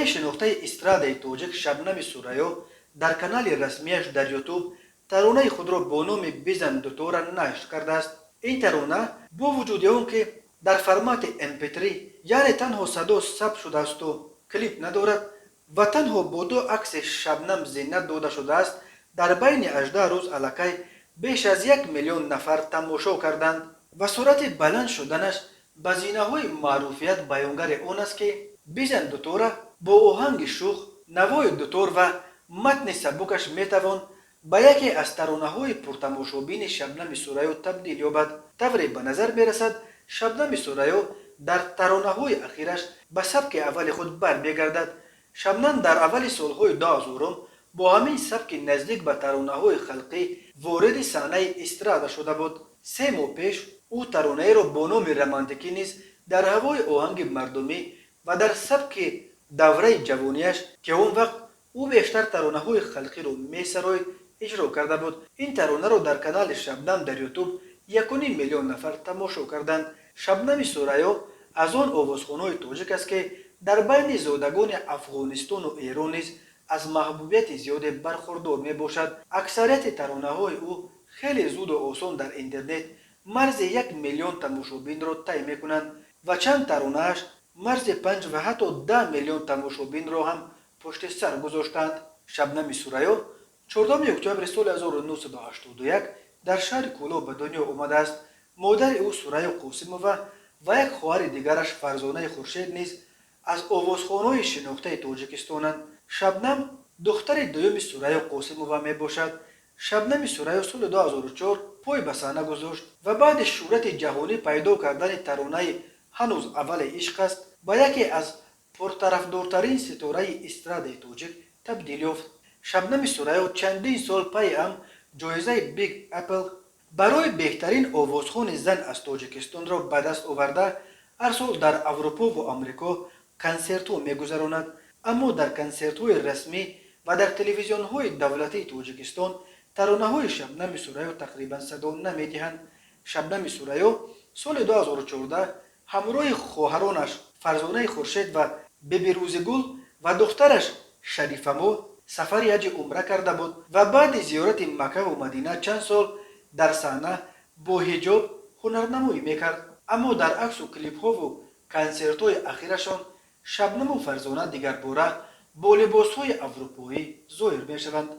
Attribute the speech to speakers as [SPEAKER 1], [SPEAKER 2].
[SPEAKER 1] Ситораи шинохтаи эстрадаи тоҷик Шабнами Сурайё дар канали расмияш дар Ютуб таронаи худро бо номи «Бизан дутора» нашр кардааст. Ин тарона бо вуҷуди он ки дар формати MP3, яъне танҳо садо сабт шудаасту клип надорад ва танҳо бо ду акси Шабнам зинат дода шудааст, дар байни 18 рӯз аллакай беш аз 1 миллион нафар тамошо карданд ва суръати баланд шуданаш ба зинаҳои маъруфият баёнгари он аст, ки «Бизан дутора» бо оҳанги шӯх, навои дутор ва матни сабукаш метавон ба яке аз таронаҳои пуртамошобини Шабнами Сурайё табдил ёбад. Тавре ба назар мерасад, Шабнами Сурайё дар таронаҳои ахираш ба сабки аввали худ бармегардад. Шабнам дар аввали солҳои 2000-ум бо ҳамин сабки наздик ба таронаҳои халқӣ вориди саҳнаи эстрада шуда буд. 3 моҳ пеш ӯ таронаеро бо номи «Романтикӣ» низ дар ҳавои оҳанги мардумӣ ва дар сабки давраи ҷавонияш, ки он вақт ӯ бештар таронаҳои халқиро месароид, иҷро карда буд. Ин таронаро дар канали Шабнам дар Ютуб 1,5 миллион нафар тамошо карданд. Шабнами Сурайё аз он овозхонҳои тоҷик аст, ки дар байни зодагони Афғонистону Эрон низ аз маҳбубияти зиёде бархурдор мебошад. Аксарияти таронаҳои ӯ хеле зуду осон дар интернет марзи 1 миллион тамошобинро тай мекунанд ва чанд таронааш марзи 5 ва ҳатто 10 миллион тамошобинро ҳам пушти сар гузоштанд. Шабнами Сурайё 4 октябри соли 1981 дар шаҳри Кӯлоб ба дунё омадааст. Модари ӯ Сурайё Қосимова ва як хоҳари дигараш Фарзонаи Хуршед низ аз овозхонҳои шинохтаи Тоҷикистонанд. Шабнам духтари дуюми Сурайё Қосимова мебошад. Шабнами Сурайё соли 2004 пой ба саҳна гузошт ва баъди шӯҳрати ҷаҳонӣ пайдо кардани таронаи «Ҳанӯз аввали ишқ аст» ба яке аз пуртарафдортарин ситораи эстрадаи тоҷик табдил ёфт. Шабнами Сурайё чандин сол пайи ҳам ҷоизаи Big Apple барои беҳтарин овозхони зан аз Тоҷикистонро ба даст оварда, ҳар сол дар Аврупову Амрико консертҳо мегузаронад. Аммо дар консертҳои расмӣ ва дар телевизионҳои давлатии Тоҷикистон таронаҳои Шабнами Сурайё тақрибан садо намедиҳанд. Шабнами Сурайё соли 2014 ҳамроҳи хоҳаронаш Фарзонаи Хуршед ва Бибирӯзигул ва духтараш Шарифамо сафари ҳаҷи умра карда буд ва баъди зиёрати Маккаву Мадина чанд сол дар саҳна бо ҳиҷоб ҳунарнамоӣ мекард. Аммо дар аксу клипҳову консертҳои ахирашон Шабнаму Фарзона дигарбора бо либосҳои аврупоӣ зоҳир мешаванд.